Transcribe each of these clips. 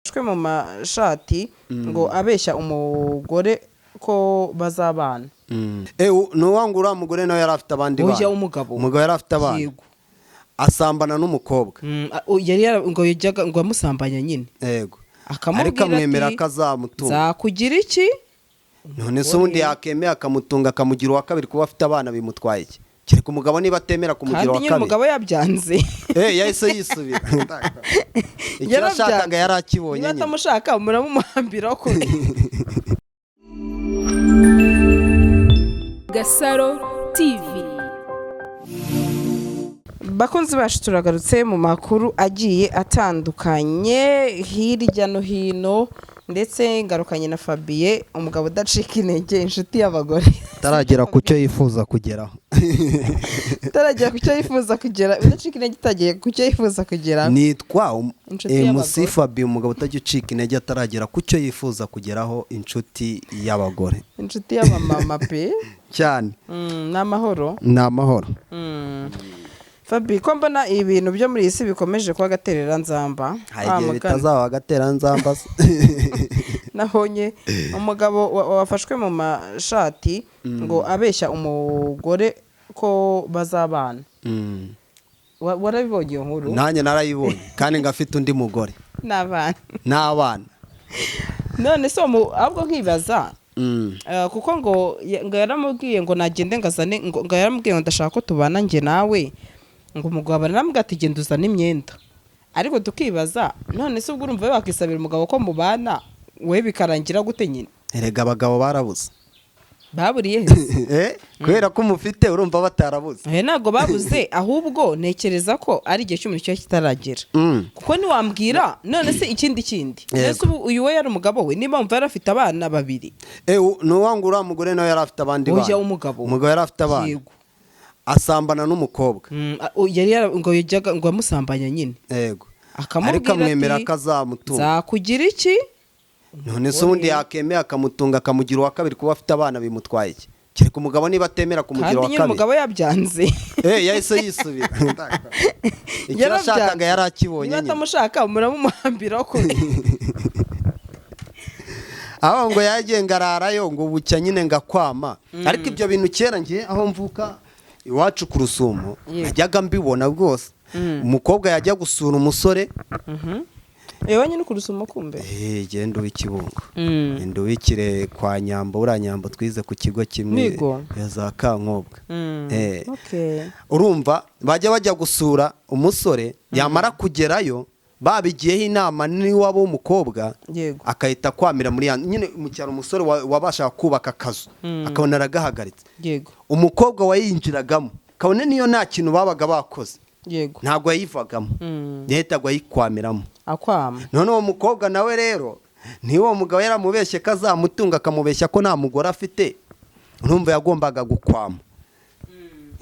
Wafashwe mu mashati ngo abeshya umugore ko bazabana. Ni uwa ngo uriya mugore nawe yari afite abandi Oya, bana. Umugabo. Umugabo yari afite abana. Yego. Asambana n'umukobwa. Yari ngo yajyaga ngo amusambanya nyine. Yego. Akamubwira Ariko amwemera ati, ko azamutunga. "Nzakugira iki?" None se ubundi yakemeye akamutunga, akamugira uwa kabiri, kuba afite abana bimutwaye iki? Kereka umugabo niba atemera kumugira Kandi uwa nyine kabiri. umugabo yabyanze. Yahise yisubira. Icyo yashakaga yari akibonye Niba nyine. atamushaka, muramuhambira kure. Gasaro TV. Bakunzi bacu, turagarutse mu makuru agiye atandukanye hirya no hino, ndetse ngarukanye na Fabien, umugabo udacika intege, inshuti y'abagore. Ataragera ku cyo yifuza kugeraho. Utaragera ku cyo yifuza kugera, udacika intege utagiye ku cyo yifuza kugera. Nitwa Inshuti MC y'abagore. Fabien, umugabo utajya ucika intege ataragera ku cyo yifuza kugeraho, inshuti y'abagore. Inshuti y'abamama pe. Cyane. Ni amahoro? Ni amahoro. Fabi, ko mbona ibintu byo muri iyi si bikomeje kuba agatereranzamba? Hari Wa igihe mugani. bitazaba agateranzamba se. Nabonye umugabo wafashwe mu mashati ngo abeshya umugore ko bazabana. Warabibonye iyo nkuru? Nanjye narayibonye, kandi ngo afite undi mugore. N'abana. N'abana. None se ahubwo nkibaza, kuko ngo yaramubwiye ngo nagende ngo azane, ngo yaramubwiye ngo "Ndashaka ko tubana njye nawe", ngo umugabo aramubwira ati "Genda uzane imyenda". Ariko tukibaza, none se ubwo urumva wakisabira umugabo ko mubana, we bikarangira gute nyine? Erega abagabo barabuze. Baburiye he? Kubera ko umufite, urumva batarabuze? Ntabwo babuze, ahubwo ntekereza ko ari igihe cy'umuntu kiba kitaragera. Kuko ntiwambwira, none se ikindi kindi, none se ubu uyu we yari umugabo we, niba wumva yari afite abana babiri? Ni uwa ngo uriya mugore nawe yari afite abandi Oya, bana. umugabo. Umugabo yari afite abana. Yego. Asambana n'umukobwa. Yari ngo yajyaga ngo amusambanya nyine. Yego. Akamubwira Ariko amwemera ati, ko azamutunga. "Nzakugira iki?" None se ubundi yakemeye akamutunga, akamugira uwa kabiri, kuba afite abana bimutwaye iki? Kereka umugabo niba atemera kumugira Kandi uwa nyine kabiri. umugabo yabyanze. Yahise yisubira. Icyo yashakaga yari akibonye Niba nyine. atamushaka, muramuhambira kure. Aho ngo yagiye ngo ararayo, ngo bucya nyine ngo akwama. Ariko ibyo bintu kera ngiye aho mvuka iwacu ku Rusumo, najyaga mbibona rwose, umukobwa yajya gusura umusore. Yewe nyine ku Rusumo kumbe. Genda uw'Ikibungo. Genda uwikire kwa Nyambo, uriya Nyambo twize ku kigo kimwe. Migo. Ya za Kankobwa. Urumva bajya gusura umusore, yamara kugerayo babigiyeho inama n'iwabo w'umukobwa, akahita akwamira muri ya nyine mu cyaro. Umusore wabashaga kubaka akazu akabona aragahagaritse, umukobwa wayinjiragamo, kabone niyo nta kintu babaga bakoze, ntabwo yayivagamo, yahitaga ayikwamiramo. Akwama. None uwo mukobwa nawe rero, niba uwo mugabo yaramubeshye ko azamutunga, akamubeshya ko nta mugore afite, urumva yagombaga gukwama,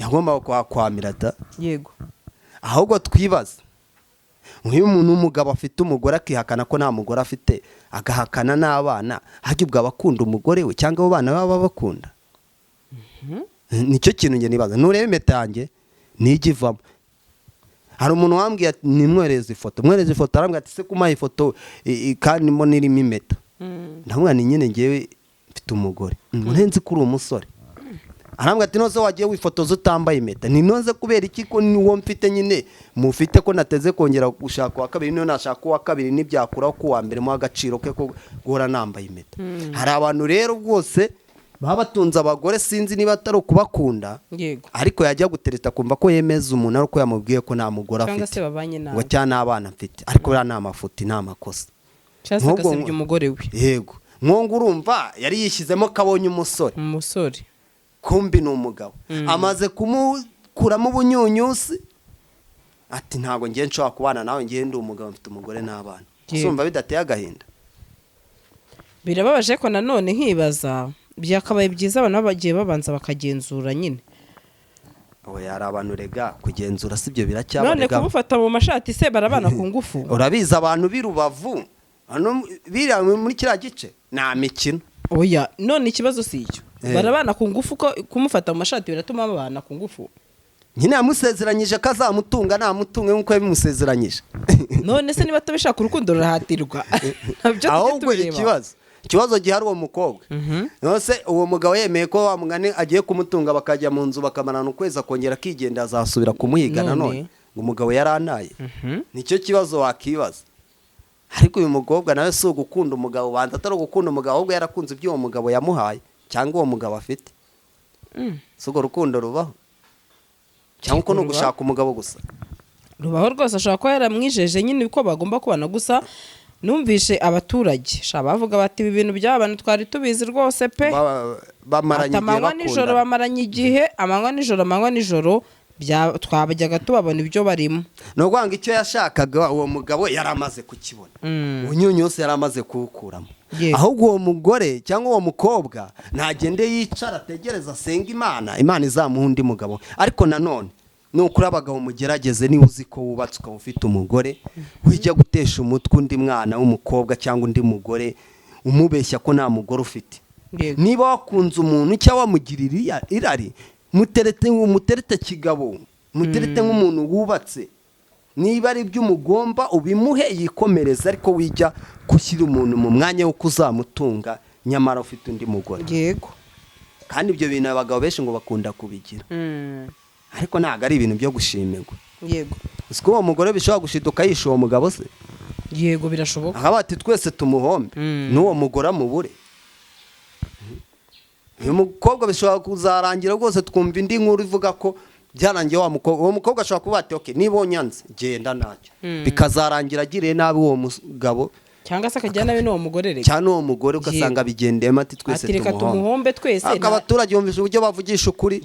yagombaga kuhakwamira da. Ahubwo twibaza, nk'uyu muntu w'umugabo afite umugore akihakana ko nta mugore afite, agahakana n'abana, hajya ubwo aba akunda umugore we cyangwa abo bana baba bakunda? Nicyo kintu njye nibaza. Nureba impeta yanjye ntijya ivamo. Hari umuntu wambwiye ati nimwohereze ifoto, mwohereze ifoto, arambwira ati "Se kumaha ifoto kandi mbona irimo impeta?" Ndamubwira ni nyine ngewe mfite umugore, nzi ko uri umusore. Arambwira ati "Noze wagiye wifotoza utambaye impeta?" Ni noze kubera iki ko niwo mfite nyine mufite, ko nateze kongera gushaka uwa kabiri? Niyo nashaka uwa kabiri ntibyakuraho ko uwa mbere muha agaciro ke ko guhora nambaye impeta. Hari abantu rero rwose baba batunze abagore, sinzi niba atari ukubakunda, ariko yajya gutereta akumva ko yemeza umuntu ari uko yamubwiye ko nta mugore Cyangwa afite se babanye ngo nabi. cyangwa n'abana mfite, ariko buriya ni amafuti, ni amakosa. Cyangwa se agasebya umugore we. Yego, nk'uwo urumva yari yishyizemo ko abonye umusore, Umusore. kumbi ni umugabo amaze kumukuramo ubunyunyusi, ati "Ntabwo ngiye nshobora kubana nawe, ngiye ndi umugabo, mfite umugore n'abana." Usumva bidateye agahinda? Birababaje ko nanone nkibaza, byakabaye byiza abantu bagiye babanza bakagenzura nyine. Oya, hari abantu rega kugenzura si ibyo None biracyabarega. kumufata mu mashati se, barabana ku ngufu? Urabizi abantu b'i Rubavu hano, biriya muri kiriya gice nta mikino. Oya, none ikibazo si icyo. Barabana ku ngufu, ko kumufata mu mashati biratuma babana ku ngufu? Nyine yamusezeranyije ko azamutunga, namutunge nk'uko yabimusezeranyije. None se niba atabishaka, urukundo rurahatirwa? Nabyo tujye Ahubwo tubireba. ikibazo gihari, uwo mukobwa, none uwo mugabo yemeye ko wa mugani agiye kumutunga, bakajya mu nzu bakamarana ukwezi, akongera akigenda, azasubira kumuhiga None? Nanone ngo umugabo yarantaye. Nicyo kibazo wakibaza. Ariko uyu mukobwa nawe si ugukunda umugabo, banza atari ugukunda umugabo, ahubwo yarakunze ibyo uwo mugabo yamuhaye cyangwa uwo mugabo afite. Si urwo rukundo rubaho, cyangwa uko ni Rubaho. ugushaka umugabo gusa? Rubaho rwose. Ashobora kuba yaramwijeje nyine ko bagomba kubana. Gusa numvishe abaturage sha bavuga bati: "Ibi bintu by'abantu twari tubizi rwose pe." Bamaranye Ati igihe amanywa nijoro, bakundana. Bamaranye igihe, amanywa nijoro, amanywa nijoro, twabajyaga tubabona ibyo barimo. Ni ukuvuga ngo icyo yashakaga uwo mugabo yari amaze kukibona, unyunyu wose yari amaze kuwukuramo. Ahubwo uwo mugore cyangwa uwo mukobwa ntagende yicara ategereze, asenga Imana, Imana izamuha undi mugabo. Ariko nanone ni ukuri, abagabo mugerageze, niba uzi ko wubatse ukaba ufite umugore, wijya gutesha umutwe undi mwana w'umukobwa cyangwa undi mugore umubeshya ko nta mugore ufite. Niba wakunze umuntu cyangwa wamugirira irari, muterete, umuterete kigabo, muterete nk'umuntu wubatse. Niba ari ibyo umugomba ubimuhe yikomereze, ariko wijya gushyira umuntu mu mwanya wo kuzamutunga nyamara ufite undi mugore. Kandi ibyo bintu abagabo benshi ngo bakunda kubigira, ariko ntabwo ari ibintu byo gushimirwa. Uzi ko uwo mugore bishobora gushiduka yishe uwo mugabo se? Yego, birashoboka. Akaba ati: "Twese tumuhombe, n'uwo mugore amubure." Uyu mukobwa bishobora kuzarangira rwose twumva indi nkuru ivuga ko byarangiye wa mukobwa, uwo mukobwa ashobora kuba ati: "Okay, niba unyanze genda ntacyo." Bikazarangira agiriye nabi uwo mugabo. Cyangwa se akajya nabi n'uwo mugore reka. Cyangwa n'uwo mugore, ugasanga bigendeyemo ati: "Twese Ati: "Reka tumuhombe." tumuhombe twese. Ariko abaturage bumvise uburyo bavugisha ukuri.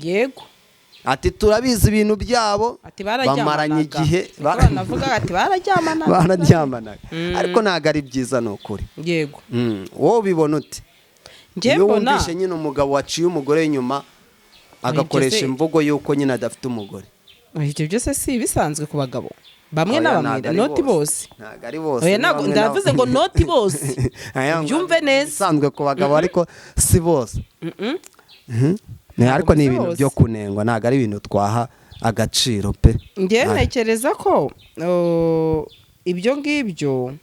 Ati: "Turabizi ibintu byabo." Ati: "Bararyamanaga." Bamaranye igihe. Niko banavuga ati: "Bararyamanaga." Bararyamanaga, ariko ntabwo ari byiza, ni ukuri. Wowe ubibona ute Njye iyo mbona wumvishe nyine umugabo waciye umugore inyuma, agakoresha imvugo y'uko nyine adafite umugore? Ibyo byose si ibisanzwe ku bagabo bamwe na Oya, bamwe. ntabwo ari Not bose. Ntabwo ari bose. Oya, Ni ntabwo bamwe na ndavuze ngo not bose. Aya, ngo Ubyumve neza. Ibisanzwe ku bagabo, ariko si bose. Ariko ni si ibintu bose. byo kunengwa, ntabwo ari ibintu twaha agaciro pe. Njyewe ntekereza ko ibyo ngibyo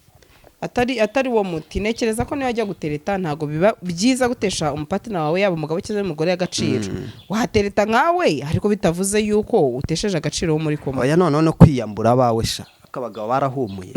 atari wo muti. Ntekereza ko niba ajya gutereta, ntabwo biba byiza gutesha umupartner wawe, yaba umugabo cyangwa umugore, agaciro. Watereta nkawe, ariko bitavuze yuko utesheje agaciro wo muri kumwe. Oya, noneho no kwiyambura abawe sha, ariko abagabo barahumuye,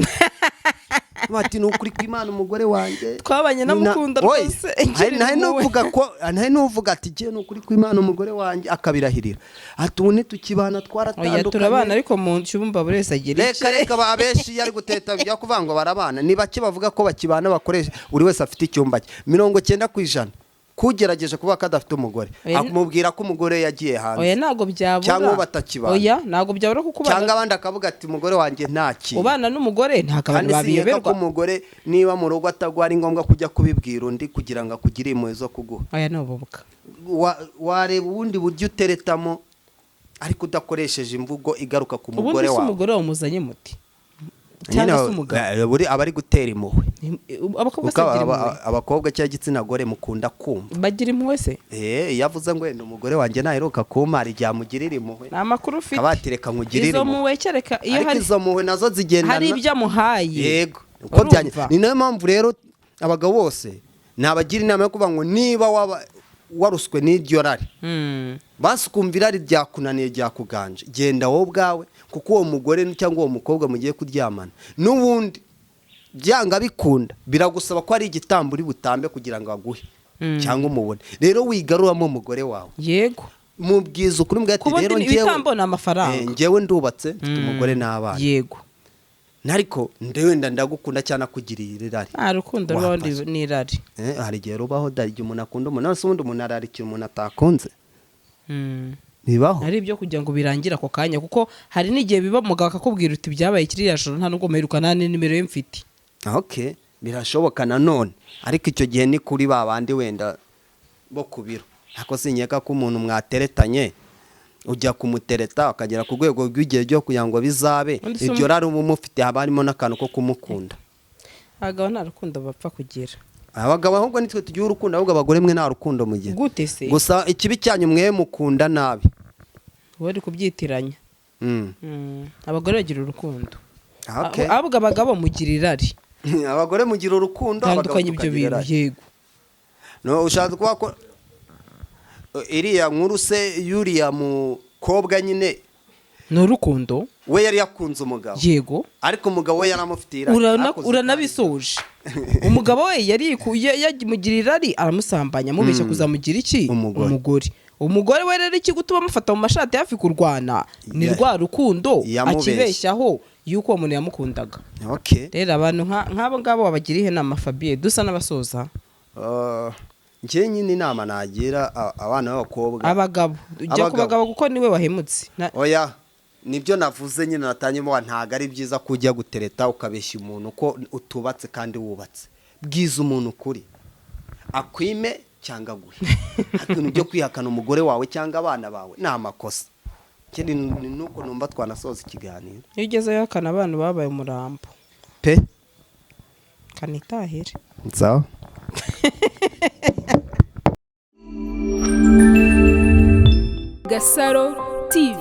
bati: "Ni ukuri kw'Imana, umugore wanjye Twabanye namukunda Oya, rwose, hari ngirira hari impuhwe." n'uvuga ko, hari n'uvuga ati: "Jye ni ukuri kw'Imana, umugore wanjye," akabirahirira, ati: "Ubu ntitukibana, Oya, twaratandukanye." turabana, ariko mu cyumba buri wese agira Reka icye. reka, ba benshi iyo ari guteta bijya kuvuga ngo barabana, ni bake bavuga ko bakibana, bakoresha buri wese afite icyumba cye. 90% kugerageje kuvuga ko adafite umugore, Oya, amubwira ko umugore yagiye hanze Oya, ntabwo byabura. cyangwa uwo batakibana. Oya, ntabwo byabura kuko Cyangwa ubana, abandi akavuga ati: "Umugore wanjye nta kintu." ubana n'umugore ntabwo abantu Kandi sinkeka ko babiyoberwa. umugore niba mu rugo atagwa, ari ngombwa kujya kubibwira undi kugira ngo akugire impuhwe zo kuguha. Oya, ni ububuka. Wareba ubundi buryo uteretamo, ariko udakoresheje imvugo igaruka ku Ubundi mugore se wawe. umugore wamuzanye muti Nyine cyangwa se umugabo? Buri aba ari gutera impuhwe. Abakobwa se Kuko bagira impuhwe? Abakobwa cyangwa igitsina gore mukunda kumva. Bagira impuhwe se? Iyo avuze ngo wenda umugore wanjye ntaheruka kumara, igihe amugirira impuhwe, Ni amakuru ufite. akaba ati: "Reka nkugirire Izo impuhwe." mpuhwe kereka iyo Ariko hari izo mpuhwe nazo zigendana hari ibyo amuhaye. Yego, uko Urumva? ni nayo mpamvu rero abagabo bose nabagira inama yo kuvuga ngo niba waba waruswe n'iryo rari, basi ukumva irari ryakunaniye, ryakuganje, genda wowe ubwawe, kuko uwo mugore cyangwa uwo mukobwa mugiye kuryamana n'ubundi byanga bikunda biragusaba ko ari igitambo uri butambe kugira ngo aguhe cyangwa umubone. Rero wigaruramo umugore wawe, mubwiza ukuri, mbwira ati: Kuba "Rero undi njyewe ibitambo ni amafaranga. Njyewe ndubatse, mfite umugore n'abana, ariko wenda ndagukunda cyane, akugiriye irari." Nta rukundo rubaho Wamfasha. n'irari. Hari igihe rubaho da, igihe umuntu akunda umuntu. None se ubundi umuntu ararikira umuntu atakunze? Ntibaho. Ari ibyo kugira ngo birangire ako kanya, kuko hari n'igihe biba umugabo akakubwira uti: "Byabaye kiriya joro, nta nubwo muheruka, nta nimero ye mfite." Okay, birashoboka nanone, ariko icyo gihe ni kuri ba bandi wenda bo ku biro. Ariko sinkeka ko umuntu mwateretanye, ujya kumutereta ukagera ku rwego rw'igihe ryo kugira ngo bizabe, Undi se iryo rari uba umufite, haba harimo n'akantu ko kumukunda. Abagabo nta rukundo bapfa kugira. Abagabo ahubwo nitwe tugira urukundo, ahubwo abagore mwe nta rukundo mugira. Gute se? Gusa ikibi cyanyu, mwe mukunda nabi. Uba uri kubyitiranya. Abagore bagira urukundo. Okay. Ahubwo abagabo mugira irari. Abagore mugira urukundo, abagabo Tandukanye ibyo tukagira bintu. irari. Yego. No, ushatse kuvuga ko iriya nkuru se yuriya mukobwa nyine Ni urukundo. we yari yakunze umugabo, Yego. ariko umugabo we yaramufitiye irari. Akoze. Uranabisoje. Umugabo we yari yamugira irari, aramusambanya, amubeshya kuzamugira iki? Umugore. Umugore. Umugore we rero, iki gutuma amufata mu mashati hafi kurwana ni rwa rukundo Yamubeshye. akibeshyaho yuko uwo muntu yamukundaga. Rero abantu nk'abo ngabo wabagira ihe nama, Fabien, dusa n'abasoza? Njye nyine inama nagira abana b'abakobwa Abagabo, ujya ku Abagabo. bagabo kuko niwe wahemutse. Oya, nibyo navuze nyine natanyemo, ntabwo ari byiza ko ujya gutereta ukabeshya umuntu ko utubatse kandi wubatse. Bwiza umuntu ukuri, akwime cyangwa aguhe. Ariko ibintu byo kwihakana umugore wawe cyangwa abana bawe ni amakosa. Ikindi ni nuko numva twanasoza ikiganiro. Iyo ugezeyo hakana abantu babaye umurambo. Pe. Kanitahire. Sawa. Gasaro TV.